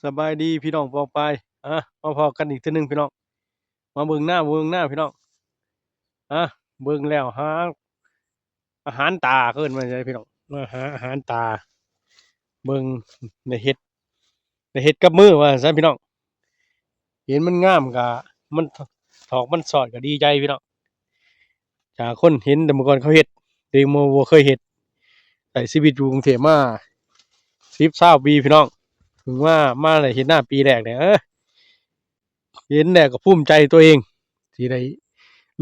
ສະບາຍດີພີ່ນ້ອງປ້ອງປາຍ ອ່າ ມາພໍ້ກັນອີກເທື່ອໜຶ່ງພີ່ນ້ອງ ມາເບິ່ງນາ ເບິ່ງນາພີ່ນ້ອງ ອ່າ ເບິ່ງແລ້ວຫາອາຫານຕາ ເອີ້ນວ່າຈັ່ງໃດພີ່ນ້ອງ ມາຫາອາຫານຕາ ເບິ່ງ ໄດ້ເຮັດ ໄດ້ເຮັດກັບມືວ່າຊັ້ນພີ່ນ້ອງ ເຫັນມັນງາມກະ ມັນຖອກມັນຊອດກະດີໃຈພີ່ນ້ອງ ຈາກຄົນເຫັນແຕ່ເມື່ອກ່ອນເຂົາເຮັດ ແຕ່ບໍ່ ບໍ່ເຄີຍເຮັດ ໃຊ້ຊີວິດຢູ່ກຸງເທບມາສິບຊາວປີພີ່ນ້ອງ ເພິ່ງມາ ມາໄດ້ເຮັດນາປີແລກນີ້ ເອີ ເຫັນແລ້ວກໍພູມໃຈຕົວເອງ ທີ່ໄດ້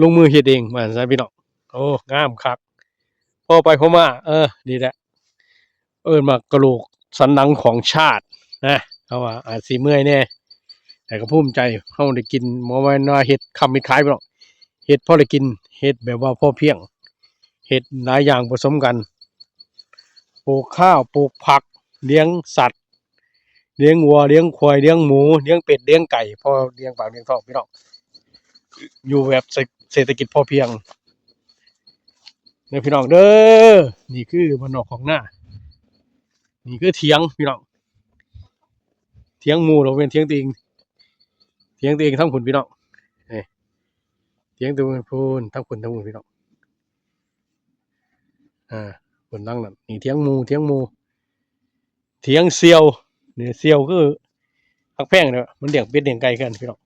ລົງມືເຮັດເອງ ວ່າຊັ້ນພີ່ນ້ອງ ໂອ້ ງາມຄັກ ພໍໄປພໍມາ ເອີ ນີ້ແຫຼະ ເອີ້ນວ່າກະໂຫຼກສັນຫຼັງຂອງຊາດນະ ເຮົາວ່າອາດຊິເມື່ອຍແດ່ ແຕ່ກໍພູມໃຈ ເຮົາໄດ້ກິນ ບໍ່ແມ່ນວ່າເຮັດຄ້ຳເຮັດຂາຍພີ່ນ້ອງ ເຮັດພໍໄດ້ກິນ ເຮັດແບບວ່າພໍພຽງ ເຮັດຫຼາຍຢ່າງປະສົມກັນ ປູກຂ້າວ ປູກຜັກ ລ້ຽງສັດ ລ້ຽງງົວ ລ້ຽງຄວາຍ ລ້ຽງໝູ ລ້ຽງເປັດ ລ້ຽງໄກ່ ພໍລ້ຽງປາກລ້ຽງທ້ອງພີ່ນ້ອງ ຢູ່ແບບເສດຖະກິດພໍພຽງເດີພີ່ນ້ອງເດີ ນີ້ຄືບ້ານນອກຄອກນາ ນີ້ຄືຖຽງພີ່ນ້ອງ ຖຽງໝູ່ ບໍ່ແມ່ນຖຽງຕົວເອງ ຖຽງຕົວເອງທາງພຸ້ນພີ່ນ້ອງ ນີ້ ຖຽງຕົວພຸ້ນ ທາງພຸ້ນ ທາງພຸ້ນພີ່ນ້ອງ ອ່າ ພຸ້ນຫຼັງນັ້ນ ນີ້ຖຽງໝູ່ ຖຽງໝູ່ ຖຽງສ່ຽວ ນີ້ສ່ຽວຄືຮັກແພງເດ້ ມັນລ້ຽງເປັດລ້ຽງໄກ່ຄືກັນພີ່ນ້ອງ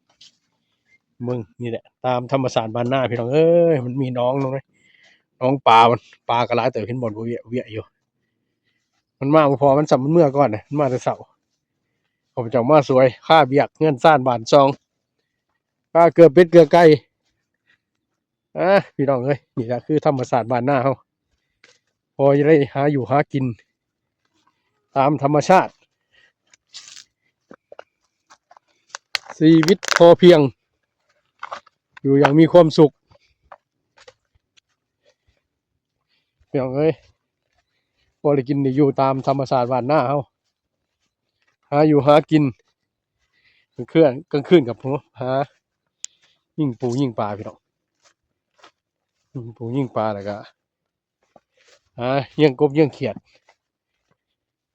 ເບິ່ງ ນີ້ແຫຼະ ຕາມທຳມະຊາດບ້ານນາພີ່ນ້ອງເອີຍ ມັນມີໜອງ ໜອງປາ ມັນ ປາກໍຫຼາຍເຕີບ ເຫັນບ່ອນວຽກໆຢູ່ ມັນມາບໍ່ພໍ ມັນຊ້ຳ ມັນເມືອກ່ອນ ມັນມາແຕ່ເຊົ້າ ຂ້າພະເຈົ້າມາສວຍ ຄາວຽກເຮືອນຊານບ້ານຊ່ອງ ຄາເກືອເປັດເກືອໄກ່ ອ່າ ພີ່ນ້ອງເອີຍ ນີ້ລະຄືທຳມະຊາດບ້ານນາເຮົາ ພໍຈະໄດ້ຫາຢູ່ຫາກິນຕາມທຳມະຊາດ ຊີວິດພໍພຽງ ຢູ່ຢ່າງມີຄວາມສຸກ ພີ່ນ້ອງເອີຍ ພໍໄດ້ກິນໄດ້ຢູ່ຕາມທຳມະຊາດບ້ານນາເຮົາ ຫາຢູ່ຫາກິນ ກາງຄືນ ກາງຄືນກໍຫາຍິງປູຍິງປາພີ່ນ້ອງ ຍິງປູຍິງປາ ແລ້ວກໍຫາຍິງກົບຍິງຂຽດ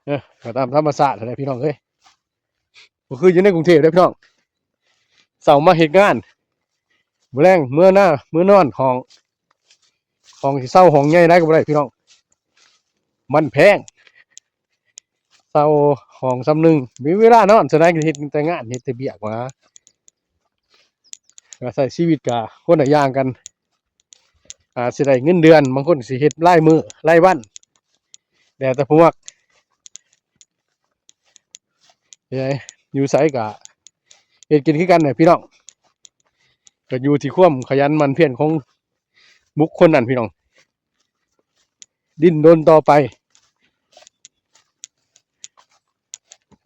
ເອີ ກໍຕາມທຳມະຊາດຫັ້ນແຫຼະພີ່ນ້ອງເອີຍ ບໍ່ຄືຢູ່ໃນກຸງເທບເດ້ພີ່ນ້ອງ ເຊົ້າມາເຮັດງານ ມື້ແລງເມືອນາ ເມືອນອນຫ້ອງ ຫ້ອງຊິເຊົ່າຫ້ອງໃຫຍ່ໃດກໍບໍ່ໄດ້ພີ່ນ້ອງ ມັນແພງ ເຊົ່າຫ້ອງສ່ຳໜຶ່ງ ມີເວລານອນສ່ວນໃຫຍ່ກໍເຮັດແຕ່ງານ ເຮັດແຕ່ວຽກຫວາ ກໍໃຊ້ຊີວິດກະຄົນລະຢ່າງກັນ ອາດຊິໄດ້ເງິນເດືອນ ບາງຄົນຊິເຮັດລາຍມື້ລາຍວັນ ແລ້ວແຕ່ຜູ້ມັກ ເອີ ຢູ່ໃສກະເຮັດກິນຄືກັນແຫຼະພີ່ນ້ອງ ກໍຢູ່ທີ່ຄວາມຂະຫຍັນໝັ່ນພຽນຂອງບຸກຄົນນັ້ນພີ່ນ້ອງ ດີ້ນດົນຕໍ່ໄປ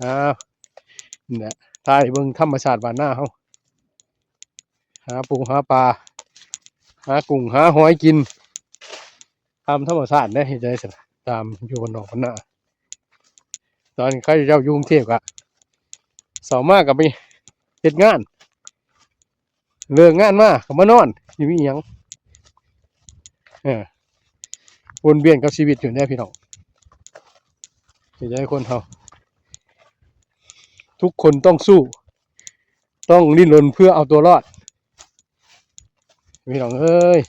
ອ່າ ນີ້ແຫຼະ ຖ່າຍເບິ່ງທຳມະຊາດບ້ານນາເຮົາ ຫາປູຫາປາ ຫາກຸ້ງຫາຫອຍກິນ ຕາມທຳມະຊາດເດ້ ເຮັດຈັ່ງໃດຊັ້ນ ຕາມຢູ່ບ້ານນອກບ້ານນາ ຕອນຂ້າພະເຈົ້າຢູ່ກຸງເທບກະ ເຊົ້າມາກໍໄປເຮັດງານ ເລີກງານມາກໍມານອນ ຊິມີຫຍັງ ເອີ ວົນວຽນກັບຊີວິດຢູ່ແດ່ພີ່ນ້ອງ ເຮັດໃຫ້ຄົນເຮົາ ທຸກຄົນຕ້ອງສູ້ ຕ້ອງດີ້ນລົນເພື່ອເອົາຕົວລອດ ພີ່ນ້ອງເອີຍ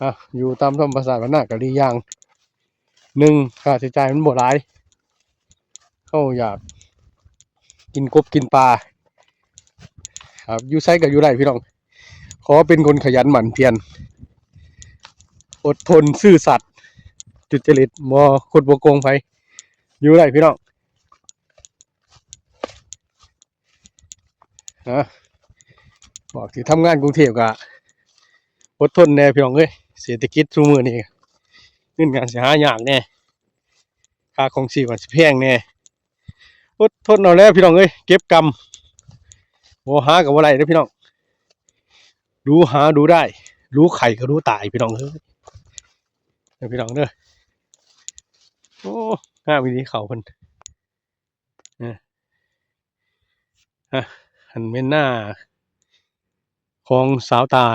ອ່ະ ຢູ່ຕາມທຳມະຊາດບ້ານນາກໍດີຢ່າງໜຶ່ງ ຄ່າໃຊ້ຈ່າຍມັນບໍ່ຫຼາຍ ເຮົາຢາກກິນກົບກິນປາ ອ່າ ຢູ່ໃສກໍຢູ່ໄດ້ພີ່ນ້ອງ ຂໍເປັນຄົນຂະຫຍັນໝັ່ນພຽນ ອົດທົນ ຊື່ສັດ ສຸດຈະລິດ ບໍ່ຄົດບໍ່ໂກງໃຜ ຢູ່ໄດ້ພີ່ນ້ອງ ນະ ພວກທີ່ທຳງານກຸງເທບກໍອົດທົນແດ່ພີ່ນ້ອງເອີຍ ເສດຖະກິດຊຸມື້ນີ້ເງິນກໍຊິຫາຍາກແດ່ ຄ່າຄອງຊີບກໍຊິແພງແດ່ ອົດທົນເອົາແຫຼະພີ່ນ້ອງເອີຍ ເກັບກຳ ບໍ່ຫາກໍບໍ່ໄດ້ເດີພີ່ນ້ອງ ດູຫາດູໄດ້ ດູໄຂ້ກໍດູຕາຍພີ່ນ້ອງເອີຍ ເດີພີ່ນ້ອງເດີ ໂອ້ ງາມອີ່ຫຼີເຂົ້າເພິ່ນ ເອີ ອ່ະ ອັນແມ່ນນາຂອງສາວໃຕ້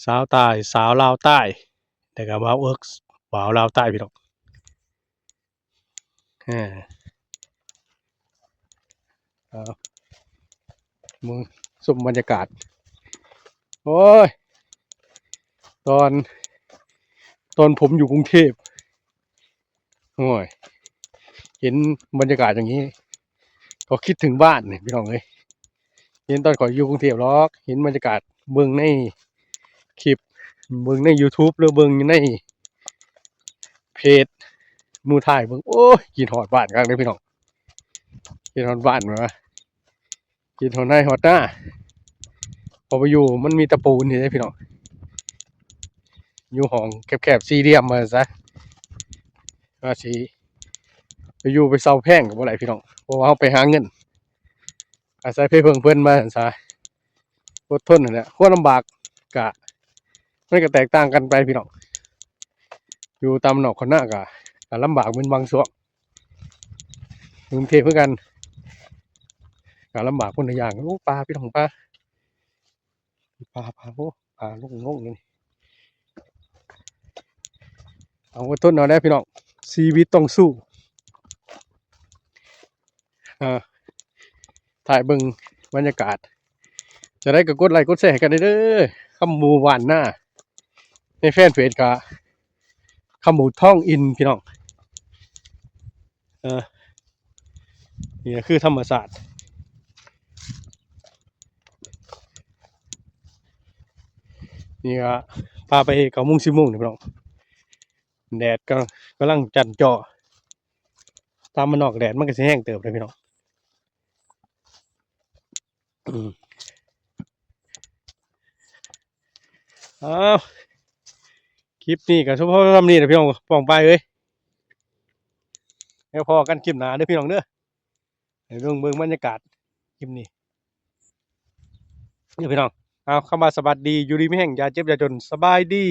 ສາວໃຕ້ ສາວລາວໃຕ້ ແລ້ວກໍບ່າວເອິກ ບ່າວລາວໃຕ້ພີ່ນ້ອງ ເອີ ເອົາ ເບິ່ງ ຊົມບັນຍາກາດ. ໂອ້ຍ ຕອນ ຕອນຜົມຢູ່ກຸງເທບ ໂອ້ຍ ເຫັນບັນຍາກາດຢ່າງນີ້ ກໍຄິດເຖິງບ້ານນີ້ພີ່ນ້ອງເອີຍ. ເຫັນຕອນຂ້ອຍຢູ່ກຸງເທບດອກ ເຫັນບັນຍາກາດ ເບິ່ງໃນຄລິບ ເບິ່ງໃນຢູທູບ ຫຼືເບິ່ງຢູ່ໃນເພຈໝູ່ຖ່າຍເບິ່ງ ໂອ້ຍ ຄິດຮອດບ້ານຄັກເດ້ພີ່ນ້ອງ. ຄິດຮອດບ້ານແບບວ່າ ຄິດຮອດໄຮ່ຮອດນາ ເພາະວ່າຢູ່ມັນມີແຕ່ປູນນີ້ເດ້ພີ່ນ້ອງ. ຢູ່ຫ້ອງແຄບໆສີ່ຫຼ່ຽມວ່າຊັ້ນຊະ ວ່າຊິໄປຢູ່ໄປເຊົ່າແພງກໍບໍ່ໄດ້ພີ່ນ້ອງ ເພາະວ່າເຮົາໄປຫາເງິນ ອາໄສໄປເພິ່ງເພິ່ນວ່າຊັ້ນຊະ. ອົດທົນຫັ້ນແຫຼະ ຄວາມລຳບາກກະ ມັນກະແຕກຕ່າງກັນໄປພີ່ນ້ອງ. ຢູ່ຕາມນອກຄອນນາກະ ກະລຳບາກເປັນບາງຊ່ວງ. ຢູ່ກຸງເທບຄືກັນ ກະລຳບາກຄົນລະຢ່າງ. ໂອ້ ປາພີ່ນ້ອງ ປາ ປາ ປາ ໂອ້ ປາລົງ ລົງນີ້. ເອົາ ອົດທົນເອົາແດ່ພີ່ນ້ອງ ຊີວິດຕ້ອງສູ້. ເອີ ຖ່າຍເບິ່ງບັນຍາກາດ ຈັ່ງໃດກໍກົດໄລ້ກົດແຊໃຫ້ກັນແດ່ເດີ ຄຳໝູ່ບ້ານນາ ໃນແຟນເພຈກໍຄຳໝູ່ທອງອິນພີ່ນ້ອງ. ເອີ ນີ້ກໍຄືທຳມະຊາດ. ນີ້ກໍພາໄປເກົ້າໂມງ ສິບໂມງນີ້ພີ່ນ້ອງ ແດດກໍກຳລັງຈັນຈໍ່. ຕາມບ້ານນອກແດດມັນກໍຊິແຮງເຕີບເດ້ພີ່ນ້ອງ. ອືມ ເອົາ ຄລິບນີ້ກໍພໍສ່ຳນີ້ແຫຼະພີ່ນ້ອງປ້ອງປາຍເອີຍ. ແລ້ວພໍ້ກັນຄລິບໜ້າເດີພີ່ນ້ອງເດີ. ໃຫ້ເບິ່ງ ເບິ່ງບັນຍາກາດຄລິບນີ້ເດີພີ່ນ້ອງ. ເອົາ ຄຳວ່າສະຫວັດດີ ຢູ່ດີມີແຮງ ຢ່າເຈັບຢ່າຈົນ ສະບາຍດີ.